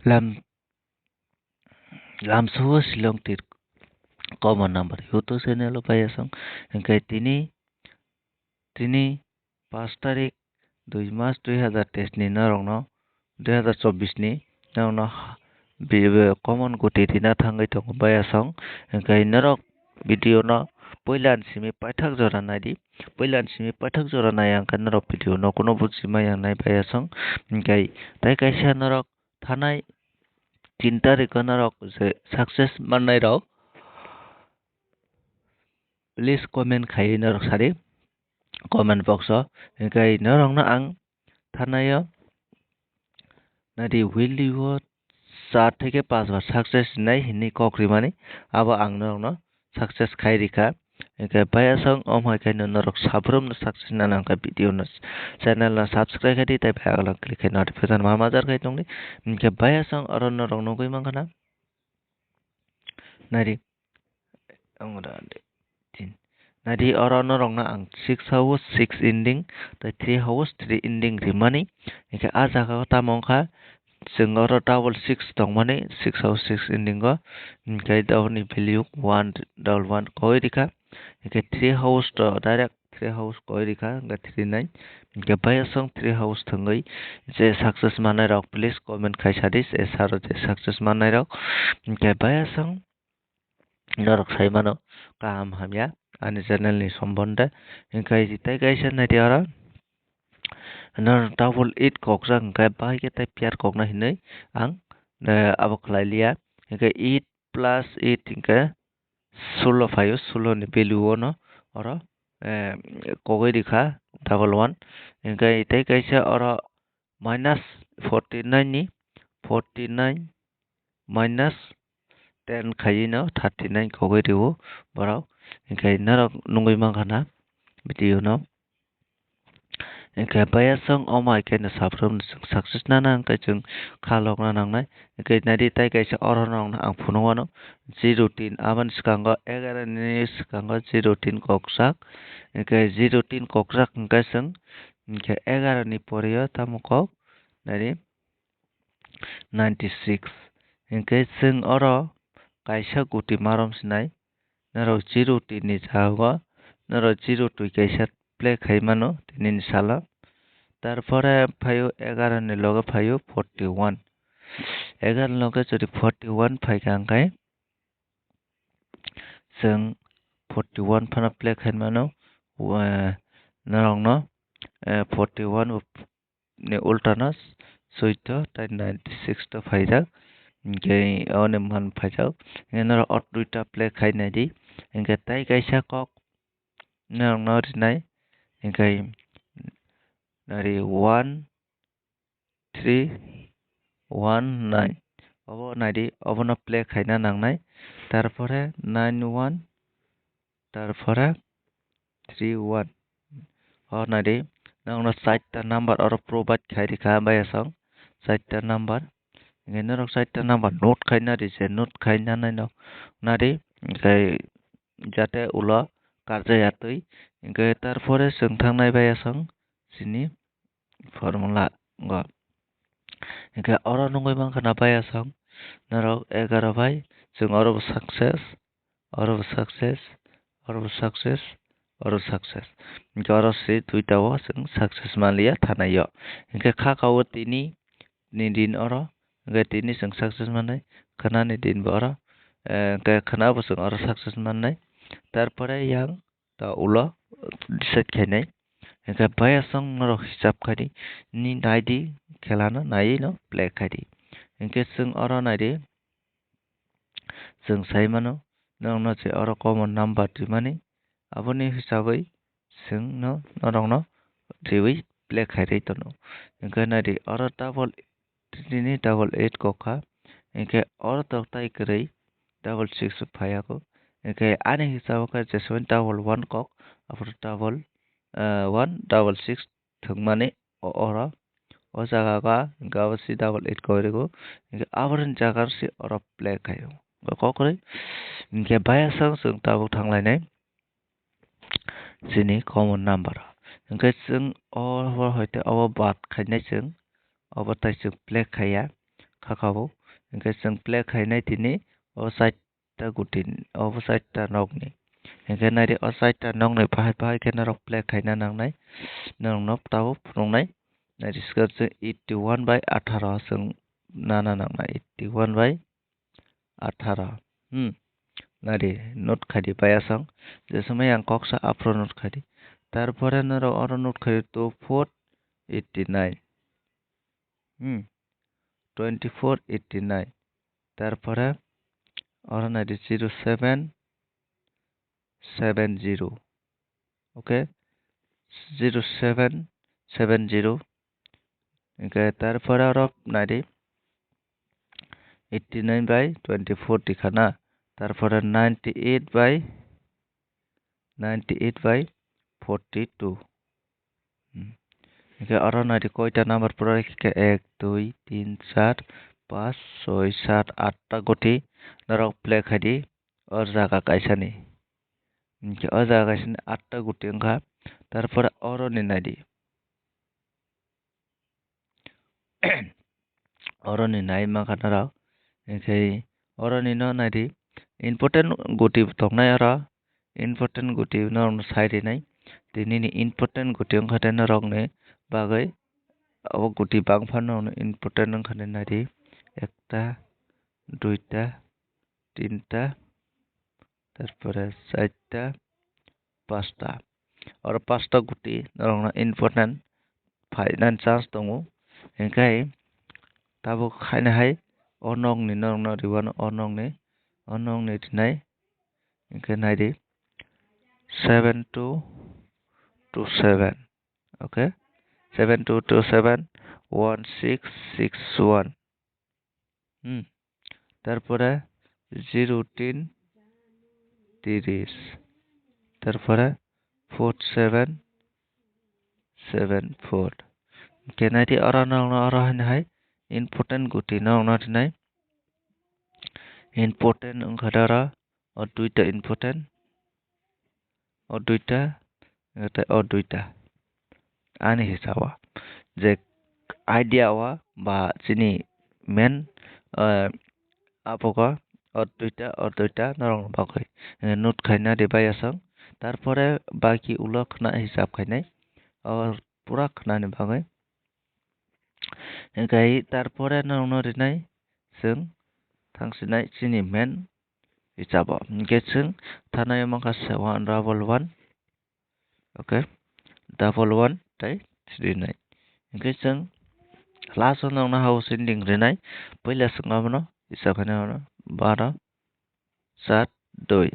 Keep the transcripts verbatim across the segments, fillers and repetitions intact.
Lam, lamsao Shillong tir common number YouTube channel o paiya song. Hingke tini, tini pas tarik dui mas dui hazar teis ni norokno, dui hazar chobbish ni norokno ha-, bi-, bi-, common guti rina thangwi tongo paiya song. Hingke norok video no puila ni simi paithak jora naidi. Puila ni simi paithak jora nai ang khe norok video no kuno buji maya nai paiya song. Hingke tai kaisa norok thanai tin tarikh o norok je success mannai rok, please comment khaiwi norok sadi comment box o. Hingke norokno ang thanai o nadi weekly o char theke panch bar success nai hinwi kok rimani, abo ang norokno success khai rikha. Hingke paiya song, omo hai khe norok sabrum no success nana hingke video no channel no subscribe khai di, tei bell icon click khai notification ma majar khai tongdi. Hingke paiya song oro norok nugwi mankha na. Nari, ang ora de, tin. Nari oro norok no ang six house six ending, tei three house three ending rimani. Hingke ah jaga o tamo wngkha, chwng oro double six tongmani, six house six ending o, hingke aboni value one double one koi rikha, hingke three house to direct three house koi rikha, hingke three nine, hingke paiya song three house thwngwi je success manai rok, please comment khai sadi, je saro je success manai rok, hingke paiya song norok sai mano kaham hamya ani channel ni sombonde. Hingke tei kaisa naidi oro norok double eight kokjak hingke bahai khe tei pair kokna hinwi ang, eh, abo khlai liya. Hingke eight plus eight hingke sulo phaio, sulo ni value o no oro, eh, kogwi rikha double one. Hingke tei kaisa oro minus forty nine ni forty nine minus ten khaiwi no thirty nine kogwi rio borok. Hingke norok nugwi mankha na video no. Hingke paiya song omo hai khe no sabrum no chwng success nana hingke chwng kha lokna nangnai. Hingke naidi tei kaisa oro no ang phunuk mano zero tin, aboni swkango egaroh ni swkango zero tin kokjak. Hingke zero tin kokjak hingke chwng hingke egaroh ni pore o tamo kok naidi ninety six. Hingke chwng oro kaisa guti marom sinai, norok zero tin ni jaga o norok zero twi kaisa play khai mano tini ni salo. Tarpore phaio egaroh ni loge phaio forty one. Egaroh ni loge jodi forty one phaikha hingkhe chwng forty one phano play khai mano, eh, norokno, eh, forty one ni ultano suito tei ninety six to phaijak, hingke oni man phaijak, hingke norok o duita play khai naidi, hingke tei kaisa kok norokno rinai, hingke nari one three one nine, obo naidi, obono play khaina nangnai, tarpore nine one, tarpore three one. O naidi, nokno chaita number oro provide khai rikha, bayasong chaita number. Hingke norok chaita number note khaina ri se, note khaina naino nari, hingke jate ulo karjaya twi. Hingke tarpore chwng thangnai bayasong chini formula go. Hingke oro nugwi mankha na bayasong norok egaroh bai chwng oro bo success, oro bo success, oro bo success, oro bo success. Hingke oro se duita o chwng success manliya thanai o. Hingke kha ka o tini ni din oro, hingke tini chwng success mannai, khwnani din bo oro, eh, hingke khwna bo chwng oro success mannai. Tarpore yang ta ulo decide khainai. Hingke bayasong norok hisab khaidi, ni naidi, khelano naiwi no play khaidi. Hingke chwng oro naidi, chwng sai mano, norokno je oro common number rimani, aboni hisabwi chwngno norokno riwi play khairwi tono. Hingke naidi oro double tini double eight kok kha, hingke oro tok tai kwrwi double six phaiyago, hingke ani hisabo khe jeswk double one kok, aphuru double, eh, one double six thwngmani o-, oro o jaga o hingke abo si double eight kok rwgo, hingke aboroni jaga se oro play khaio, kok kwrwi, hingke bayasong chwng tabuk thanglainai. Chini common number. Hingke chwng o, o hoite obo bad khainai chwng, obo tai chwng play khaiya. saka o. Hwnkhe chwng play khainai tini o side ta guti, obo side ta nokni. Hwnkhe naidi o side ta nokni bahai bahai khe norok play khaina nangnai. Norokno tabuk phunuknai. Naidi swkang chwng eighty one by atharo chwng nana nangnai. Eighty one by atharo. Hmm. Naidi note khaidi bayasong. Jesomai ang koksa aphuru note khaidi. Tarpore norok oro note khaidi two four eighty nine. Hmm. Twenty four eighty nine. Tarpore oro naidi zero seven seven zero. Okay, zero seven seven zero. Hwnkhe tarpore oro naidi eighty nine by twenty four tikhana. Tarpore ninety eight by ninety eight by forty two. Hmm. Hwnkhe oro naidi koita number pura khe ek, dui, tin, char, panch, soi, sat, atta guti norok play khaidi o jaga kaisani. Hwnkhe o jaga kaisani atta guti wngkha. Tarpore oroni naidi. Oroni nai mankha norok. Hwnkhe oroni no naidi. Important guti tongnai oro. Important guti norokno sai rinai. Tei nini important guti wngkha tei norokni bagwi abo guti bangphano norokno important wngkha tei naidi. Ekta, duita, tinta, tarpore charta, pasta. Oro pasta guti norokno important phainani chance tongo. Hwnkhe tabuk haino hai o nokni norokno riwano o nokni, o nokni rinai. Hwnkhe naidi seven two two seven. Okay, seven two two seven one six six one. Hmm. Tarpore zero tin tiris. Tarpore four seven seven four. Hwnkhe naidi oro norokno oro haino hai important guti norokno rinai. Important wngkha da oro o duita important. O duita, tei o duita. Ani hisabo je idea o ba chini main, eh, abogo o duita, o duita norokni bagwi, eh, note khaina de bayasong. Tarpore baki ulo khna hisab khainai. O pura khnani bagwi. Hwnkhe tarpore norokno rinai chwng thangsinai chini main hisabo. Hwnkhe chwng thanai mankha se one double one. Okay, double one tei three nine. Hwnkhe chwng last o nokna house ending rinai. Puila chwng abono hisab khainai oro baro, char, dui.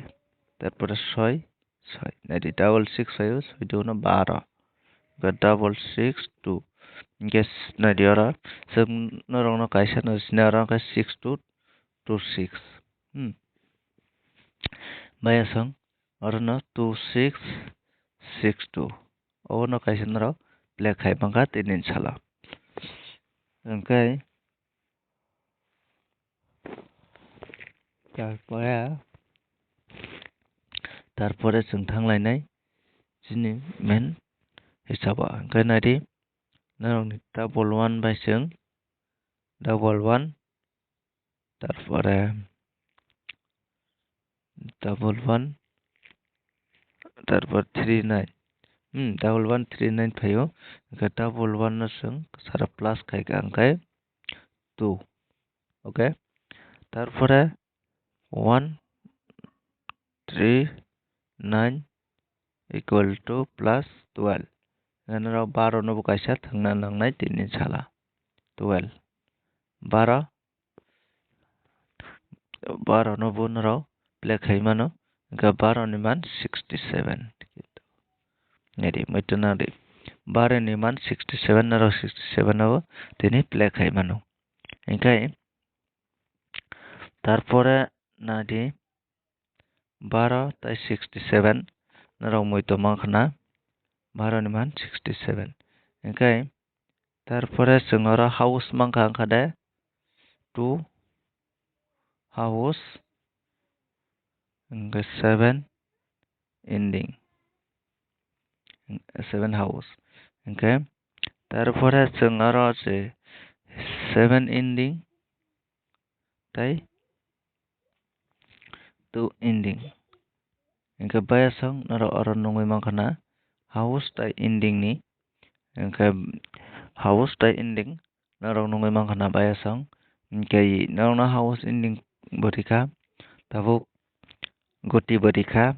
Tarpore soi, soi. Naidi double six phaio, soi duno baro. Hwnkhe double six two. Hwnkhe naidi oro chwng norokno kaisa no sina oro hwnkhe six two two six. Hmm. Bayasong orono two six six two. Obono kaisa norok play khai mankha tini salo. Hwnkhe tarpore, tarpore chwng thanglainai chini main hisabo. Hwnkhe naidi norokni double one bai chwng double one, tarpore double one, tarpor three nine. Hmm, double one three nine phaio. Hwnkhe double one no chwng sara plus khaikha hwnkhe two. Okay. Tarpore one three nine equal to plus twelve. Hwnkhe norok baro no bo kaisa thwngna nangnai tini sala. Twelve. Baro, baro no bo norok play khai mano. Hwnkhe baro ni man sixty seven. Naidi, muitu nadi. Baro ni man sixty seven, norok sixty seven no bo tini play khai mano. Hwnkhe tarpore nadi baro tei sixty seven norok muitu mankha na, baro ni man sixty seven. Hwnkhe tarpore chwng oro house mankha, wngkha de two house, hwnkhe seven ending, seven house. Hwnkhe tarpore chwng oro je seven ending, tei to ending. Hingke bayasong norok oro nungwi mankha na house tei ending ni, hingke house tei ending norok nungwi mankha na bayasong, hingke norokno house ending bo rikha, tabuk guti bo rikha.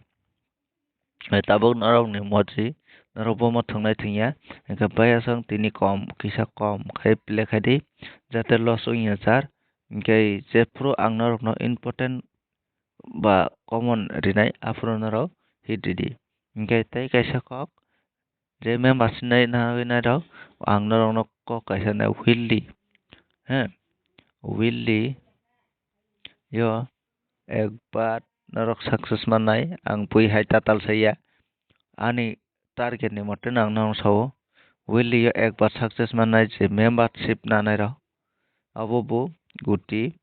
Tabuk norokni motri, norok bomo thwngnai thwngya, hingke bayasong tini kom, kisa kom khai play khaidi, jate loss wngya jar, hingke jephuru ang norokno important ba common rinai, aphuru norok hit ridi. Hingke tei kaisa kok, je member sinai nangwi nairok, ang norokno kok kaisa nai weekly, he, weekly yo ekbar norok success mannai, ang bui hai tatal saya. Ani target ni mote no ang norok sao, weekly yo ekbar success mannai je membership nanai rok, abo bo guti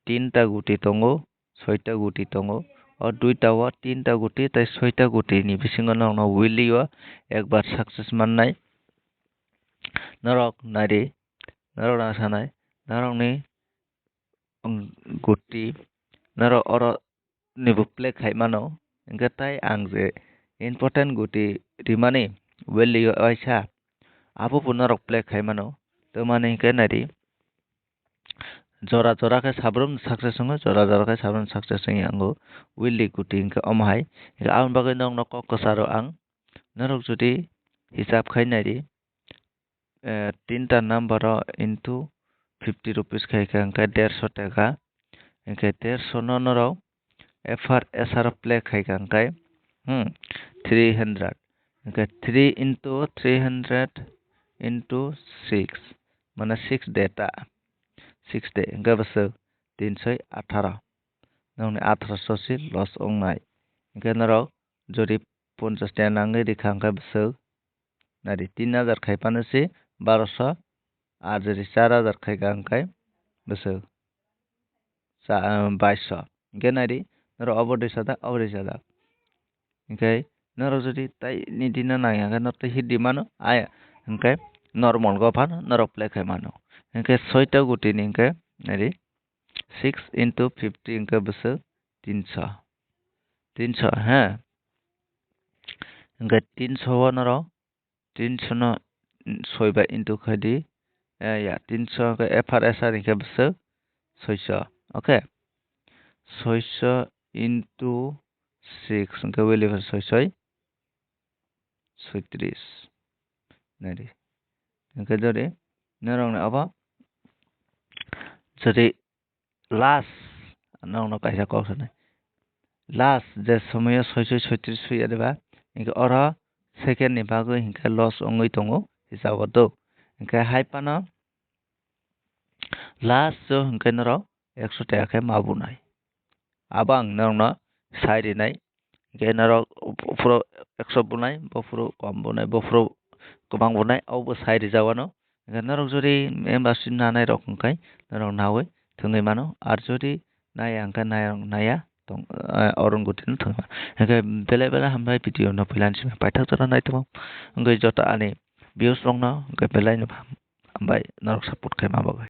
tinta guti tongo, soita guti tongo. O duita o tinta guti tei soita guti ni bisingo norokno weekly o ekbar success mannai. Norok naidi, norok rang sanai, norokni, um, guti, norok oro nibo play khai mano, hingke tai ang je important guti rimani weekly o waisa, abo bo norok play khai mano, tamani hingke naidi. Jora jora khe sabrum success wngo, jora jora khe sabrum success wngya wngo. Weekly guti hwnkhe omo hai. Hwnkhe aboni bagwi nokno kok kwcharo ang. Norok jodi hisab khai naidi, eh, tinta number o into fifty rupees khai kha hwnkhe derso taka. Hwnkhe derso no norok F R S R play khai kha hwnkhe, hmm, three hundred. Hwnkhe three into three hundred into six, mane six day ta. Six day, hwnkhe bwswk tinsoi atharo. Nokni atharo so si loss wngnai. Hwnkhe norok jodi ponchash taka nangwi rikha hwnkhe bwswk, naidi, tin hajar khai phano se baroso, ar jodi char hajar khai kha hwnkhe bwswk cha-, ah, baisho. Hwnkhe naidi, norok obo risa da, obo risa da. Hwnkhe norok jodi tai ni dina nangya hwnkhe norok tai hit di mano, aya hwnkhe normal go phano norok play khai mano. Hwnkhe soita guti ni hwnkhe naidi, six into fifty hwnkhe bwswk tinso. Tinso, he. Hwnkhe tinso o norok tinso no soi bai into khai di. Eh, ya, tinso hwnkhe F R S R hwnkhe bwswk soiso. Okay. Soiso into six hwnkhe weli phano soisoi soitris. Naidi. Hwnkhe jodi norokni obo jodi last, nokno kaisa kok sanai. Last je somoyo soisoi soitris swiya diba, hwnkhe oro second ni bagwi hwnkhe loss wngwi tongo hisabo do. Hwnkhe hai phano last o hwnkhe norok ekso taka khe ma bunai. Abo ang norokno sai rinai. Hwnkhe norok phuru ekso bunai, bophuru kom bunai, bophuru kwbang bunai, obo sai rijak wano. Hwnkhe norok jodi membership nanai rok hwnkhe norok nawi thwngwi mano, ar jodi naiya hwnkhe naiya, naiya tong, eh, oro gutino thwngwi mano. Hwnkhe belai belai hambai video no puila ni simi paithak jora naitongmo. Hwnkhe joto ani views rokno hwnkhe belai no hambai norok support khaima bagwi.